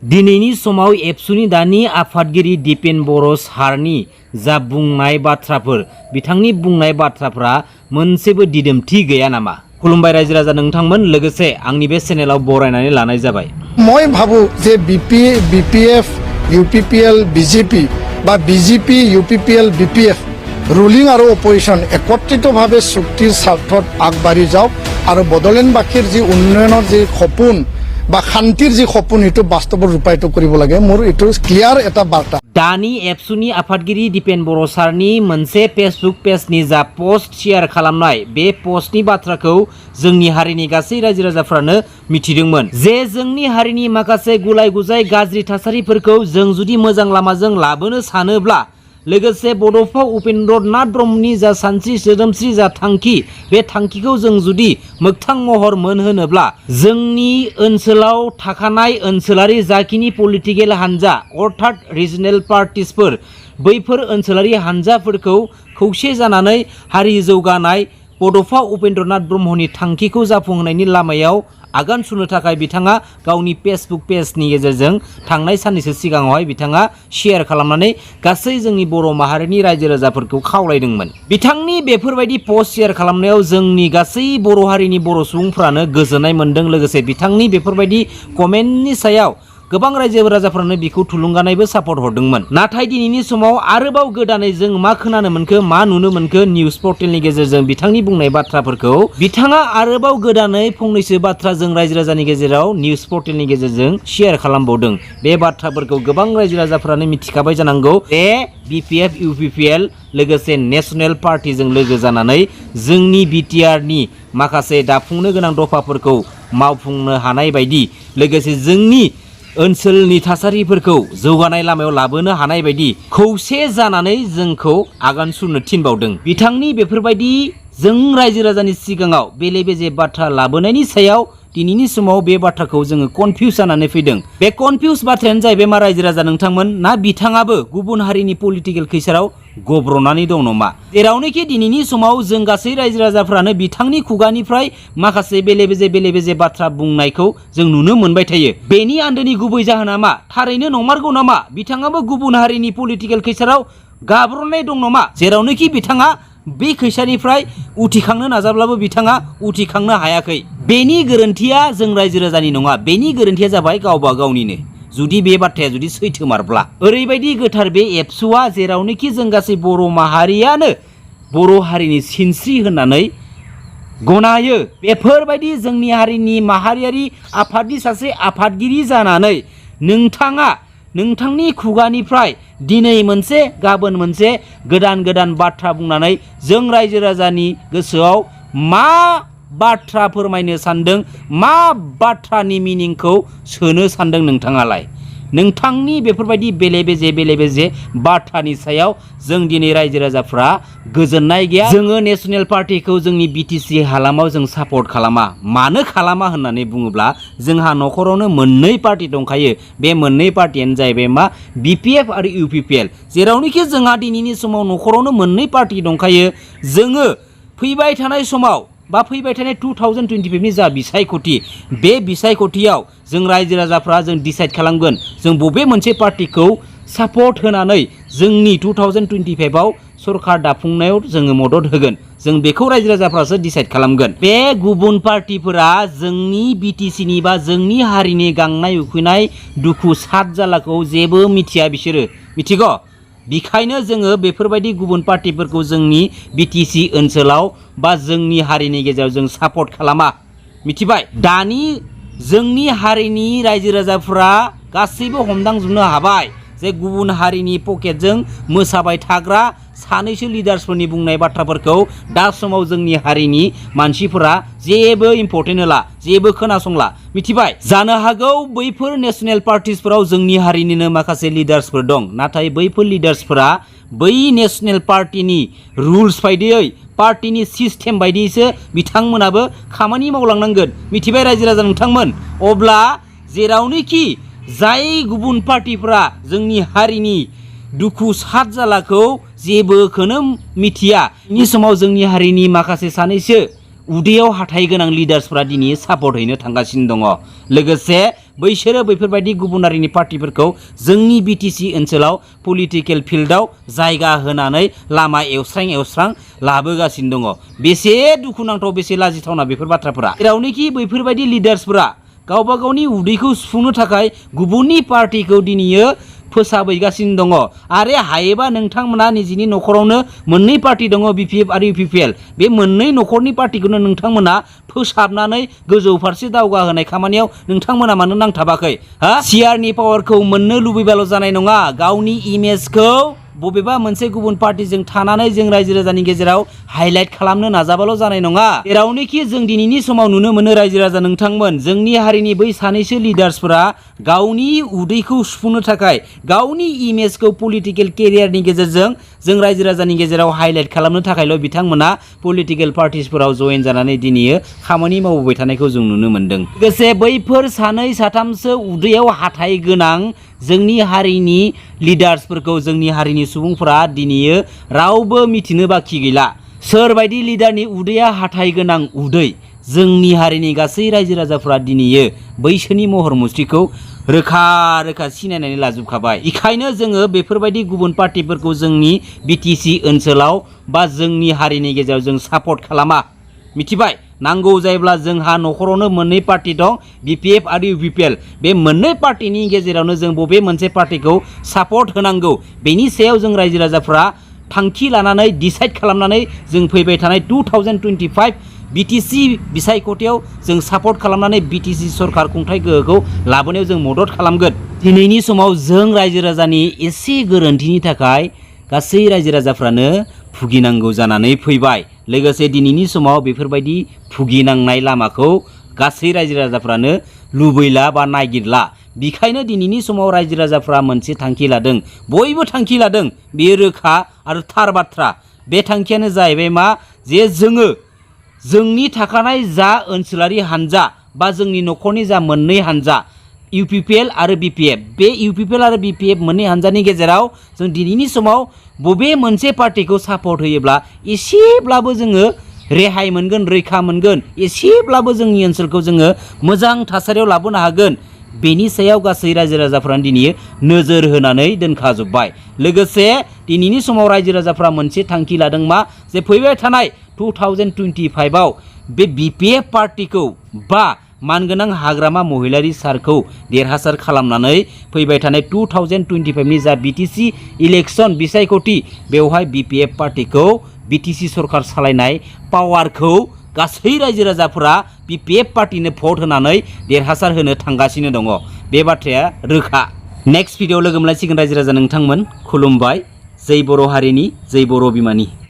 दिनैनि समाव एबसुनि दानि आफादगिरि दिपेन बर' सारनि जा बुंनाय बाथ्राफोर बिथांनि बुंनाय बाथ्राफोरा मोनसेबो दिदोमथि गैया नामा? खुलुमबाय रायजो राजा नोंथांमोन, लोगोसे आंनि बे चेनेलाव बरायनानै लानाय जाबाय। मैं भाबो जे बीपीएफ यूपीपीएल बीजेपी बा बीजेपी यूपीपीएल बीपीएफ रुलिंग और अपोजिशन एकत्रित भावे चुक्तिर स्वार्थत आगबाढ़ी जाओक और बडोलेण्डबासीर जी उन्नयनर जी सपन बा शांतिर जी सपन एटु बास्तव रूपायित करिब लागे। मोर एटु क्लियर एटा बार्ता। दानि एबसुनि आफादगिरि दिपेन बर' सारनि मोनसे फेसबुक पेजनि जा पोस्ट शेयार खालामनाय, बे पोस्टनि बाथ्राखौ जोंनि हारिनि गासै रायजो राजाफ्रानो मिथिदोंमोन जे जोंनि हारिनि माखासे गुलाय गुजाय गाज्रि थासारिफोरखौ जों जुदि मोजां लामाजों लाबोनो सानोब्ला, लोगोसे बड'फा उपेन्द्र नाथ ब्रह्मनि जा सानस्रि सोदोमस्रि जा थांखि, बे थांखिखौ जों जुदि मोगथां महर मोनहोनोब्ला जोंनि ओनसोलाव थाखानाय ओनसोलारि जाखिनि पलिटिकेल हान्जा अर्थात रिजनेल पार्टिसफोर, बैफोर ओनसोलारि हान्जाफोरखौ खौसे जानानै हारि जौगानाय बड'फा उपेन्द्र नाथ ब्रह्मनि थांखिखौ जाफुंहोनायनि लामायाव आगान सुरनो थाखाय बिथाङा गावनि फेसबुक पेजनि गेजेरजों थांनाय साननैसो सिगाङावहाय बिथाङा शेयार खालामनानै गासै जोंनि बर' माहारिनि रायजो राजाफोरखौ खावलायदोंमोन। बिथांनि बेफोरबायदि पोस्ट शेयार खालामनायाव जोंनि गासै बर' हारिनि बर' सुबुंफ्रानो गोजोननाय मोन्दों। लोगोसे बिथांनि बेफोरबायदि कमेन्टनि सायाव गोबां रायजो राजाफ्रानो बिखौ थुलुंगानायबो सापर्ट हरदोंमोन। नाथाय दिनैनि समाव आरोबाव गोदानै जों मा खोनानो मोनखो, मा नुनो मोनखो निउस पर्टेलनि गेजेरजों बिथांनि बुंनाय बाथ्राफोरखौ बिथाङा आरोबाव गोदानै फंनैसो बाथ्रा जों रायजो राजानि गेजेराव निउस पर्टेलनि गेजेरजों शेयार खालामबावदों। बे बाथ्राफोरखौ गोबां रायजो राजाफ्रानो मिथिखाबाय जानांगौ। बे बीपीएफ यूपीपीएल लोगोसे नेशनेल पार्टीजों लोगो जानानै जोंनि बिटिआरनि माखासे दाफुंनो गोनां दफाफोरखौ मावफुंनो हानाय बायदि, लोगोसे जोंनि ओनसोलनि थासारिफोरखौ जौगानाय लामायाव लाबोनो हानाय बायदि खौसे जानानै जोंखौ आगान सुरनो थिनबावदों। बिथांनि बेफोरबायदि जों रायजो राजानि सिगाङाव बेले बेजे बाथ्रा लाबोनायनि सायाव दिनैनि समाव बे बाथ्राखौ जोङो कनफिउज जानानै फैदों। बे कनफिउज बाथ्रायानो जाहैबाय मा रायजो राजा नोंथांमोन, ना बिथाङाबो गुबुन हारिनि पलिटिकेल खैसाराव गब्र'नानै दं नामा? जेरावनोखि दिनैनि समाव जों गासै रायजो राजाफ्रानो बिथांनि खुगानिफ्राय माखासे बेले बेजे बाथ्रा बुंनायखौ जों नुनो मोनबाय थायो। बेनि आन्दोनि गुबै जाहोना मा? थारैनो नंमारगौ नामा बिथाङाबो गुबुन हारिनि पलिटिकेल खैसाराव गाब्र'नाय दं नामा? जेरावनोखि बिथाङा बे खैसानिफ्राय उथिखांनो नाजाब्लाबो बिथाङा उथिखांनो हायाखै। बेनि गोरोन्थिया जों रायजो राजानि नङा, बेनि गोरोन्थिया जाबाय गावबा गावनिनो। जुदि बे बाथ्राया जुदि सैथोमारब्ला ओरैबायदि गोथार बे एबसुआ, जेरावनोखि जों गासै बर' माहारियानो बर' हारिनि सिनस्रि होननानै गनायो, बेफोरबायदि जोंनि हारिनि माहारियारि आफादनि सासे आफादगिरि जानानै नोंथाङा नोंथांनि खुगानिफ्राय दिनै मोनसे गाबोन मोनसे गोदान बाथ्रा बुंनानै जों रायजो राजानि गोसोआव मा बाथ्रा फोरमायनो सानदों, मा बाथ्रानि मिनिंखौ सोनो सानदों नोंथाङालाय? नोंथांनि बेफोरबायदि बेले बेजे बाथ्रानि सायाव जों दिनै रायजो राजाफ्रा गोजोननाय गैया। जोङो नेशनेल पार्टीखौ जोंनि बीटीसी हालामाव जों सापर्ट खालामा। मानो खालामा होननानै बुङोब्ला जोंहा न'खरावनो मोननै पार्टी दंखायो। बे मोननै पार्टीयानो जाहैबाय मा? बीपीएफ आरो यूपीपीएल। जेरावनोखि जोंहा दिनैनि समाव न'खरावनो मोननै पार्टी दंखायो, जोङो फैबाय थानाय समाव बा फैबाय थानाय 2025नि जा बिसायख'थि, बे बिसायख'थियाव जों रायजो राजाफ्रा जों डिसाइड खालामगोन जों बबे मोनसे पार्टीखौ सापर्ट होनानै जोंनि 2025आव सरकार दाफुंनायाव जोङो मदद होगोन। जों बेखौ रायजो राजाफ्रासो डिसाइड खालामगोन। बे गुबुन पार्टीफोरा जोंनि बीटीसीनि बा जोंनि हारिनि गांनाय उखैनाय दुखु सात जालाखौ जेबो मिथिया, बिसोरो मिथिगौ। बेखायनो जोङो बेफोरबायदि गुबुन पार्टीफोरखौ जोंनि बीटीसी ओनसोलाव बा जोंनि हारिनि गेजेराव जों सापर्ट खालामा, मिथिबाय? दानि जोंनि हारिनि रायजो राजाफ्रा गासैबो हमदांजोबनो हाबाय जे गुबुन हारिनि पकेटजों मोसाबाय थाग्रा सानैसो लिडार्सफोरनि बुंनाय बाथ्राफोरखौ दा समाव जोंनि हारिनि मानसिफोरा जेबो इम्पर्टेन्ट होला, जेबो खोनासंला, मिथिबाय? जानो हागौ बैफोर नेशनेल पार्टिसफोराव जोंनि हारिनिनो माखासे लिडार्सफोर दं, नाथाय बैफोर लिडार्सफोरा बै नेशनेल पार्टीनि रुल्स बायदियै, पार्टीनि सिस्टेम बायदियैसो बिथांमोनाबो खामानि मावलांनांगोन, मिथिबाय रायजो राजा नोंथांमोन? अब्ला जेरावनोखि जाय गुबुन पार्टीफोरा जोंनि हारिनि दुखु सात जालाखौ जेबोखौनो मिथिया, बेनि समाव जोंनि हारिनि माखासे सानैसो उदैयाव हाथाय गोनां लिडार्सफोरा दिनै सापर्ट हैनो थांगासिनो दङ। लोगोसे बैसोरो बैफोरबायदि गुबुन हारिनि पार्टिफोरखौ जोंनि BTC ओनसोलाव पलिटिकेल फिल्डआव जायगा होनानै लामा एवस्रां लाबोगासिनो दङ। बेसे दुखुनांथाव बेसे लाजिथावना बेफोर बाथ्राफोरा। जेरावनोखि बैफोरबायदि लिडार्सफोरा गावबा गावनि उदैखौ सुफुंनो थाखाय गुबुननि पार्टिखौ दिनैयो फोसाबहैगासिनो दङ। आरो हायोबा नोंथांमोना निजिनि न'खरावनो मोननै पार्टी दङ BPF आरो UPPL। बे मोननै न'खरनि पार्टीखौनो नोंथांमोना फोसाबनानै गोजौ फारसे दावगाहोनाय खामानियाव नोंथांमोना मानो नांथाबाखै? सियारनि पावारखौ मोननो लुबैबाल' जानाय नङा, गावनि इमेजखौ बबेबा मोनसे गुबुन पार्टीजों थानानै जों रायजो राजानि गेजेराव हाइलाइट खालामनो नाजाबाल' जानाय नङा। जेरावनोखि जों दिनैनि समाव नुनो मोनो रायजो राजा नोंथांमोन, जोंनि हारिनि बै सानैसो लिडार्सफोरा गावनि उदैखौ सुफुंनो थाखाय गावनि इमेजखौ पलिटिकेल केरियारनि गेजेरजों जों रायजो राजानि गेजेराव हाइलाइट खालामनो थाखायल' बिथांमोना पलिटिकेल पार्टिसफोराव जयेन जानानै दिनैयो खामानि मावबोबाय थानायखौ जों नुनो मोन्दों। लोगोसे बैफोर सानै साथामसो उदैयाव हाथाय गोनां जोंनि हारिनि लिडार्सफोरखौ जोंनि हारिनि सुबुंफोरा दिनैयो रावबो मिथिनो बाखि गैला। सोरबायदि लिडारनि उदैया हाथाय गोनां उदै, जोंनि हारिनि गासै रायजो राजाफोरा दिनैयो बैसोरनि महर मुस्रिखौ रोखा रोखा सिनायनानै लाजोबखाबाय। बेखायनो जोङो बेफोरबायदि गुबुन पार्टिफोरखौ जोंनि BTC ओनसोलाव बा जोंनि हारिनि गेजेराव जों सापर्ट खालामा। मिथिबाय? नांगौ जायोब्ला जोंहा न'खरावनो मोननै पार्टी दं, BPF आरो UPPL। बे मोननै पार्टीनि गेजेरावनो जों बबे मोनसे पार्टीखौ सापर्ट होनांगौ बेनि सायाव जों रायजो राजाफ्रा थांखि लानानै डिसाइड खालामनानै जों फैबाय थानाय 2025 BTC बिसायख'थियाव जों सापर्ट खालामनानै BTC सरकार खुंथाय गोहोखौ लाबोनायाव जों मदद खालामगोन। दिनैनि समाव जों रायजो राजानि एसे गोरोन्थिनि थाखाय गासै रायजो राजाफ्रानो भुगिनांगौ जानानै फैबाय। लोगोसे दिनैनि समाव बेफोरबायदि भुगिनांनाय लामाखौ गासै रायजो राजाफ्रानो लुबैला बा नागिरला। बेखायनो दिनैनि समाव रायजो राजाफ्रा मोनसे थांखि लादों, बयबो थांखि लादों, बेयो रोखा आरो थार बाथ्रा। बे थांखियानो जाहैबाय मा, जे जोङो जोंनि थाखानाय जा ओनसोलारि हानजा बा जोंनि न'खरनि जा मोननै हानजा UPPL आरो BPF, बे UPPL आरो BPF मोननै हानजानि गेजेराव जों दिनैनि समाव बबे मोनसे पार्टीखौ सापर्ट होयोब्ला एसेब्लाबो जोङो रेहाय मोनगोन, रैखा मोनगोन, एसेब्लाबो जोंनि ओनसोलखौ जोङो मोजां थासारियाव लाबोनो हागोन, बेनि सायाव गासै रायजो राजाफ्रानो दिनै नोजोर होनानै दोनखाजोब्बाय। लोगोसे दिनैनि समाव रायजो राजाफ्रा मोनसे थांखि लादों मा, जे फैबाय थानाय 2025आव बे BPF पार्टीखौ बा मानगोनां हाग्रामा महिलारि सारखौ देरहासार खालामनानै फैबाय थानाय 2025नि जा BTC इलेक्सन बिसायख'थि, बेवहाय BPF पार्टीखौ BTC सरकार सालायनाय पावारखौ गासै रायजो राजाफोरा BPF पार्टीनो भट होनानै देरहासार होनो थांगासिनो दङ। बे बाथ्राया रोखा। नेक्स्ट भिडिअ लोगो मोनलायसिगोन रायजो राजा नोंथांमोन। खुलुमबाय। जै बर' हारिनि, जै बर' बिमानि।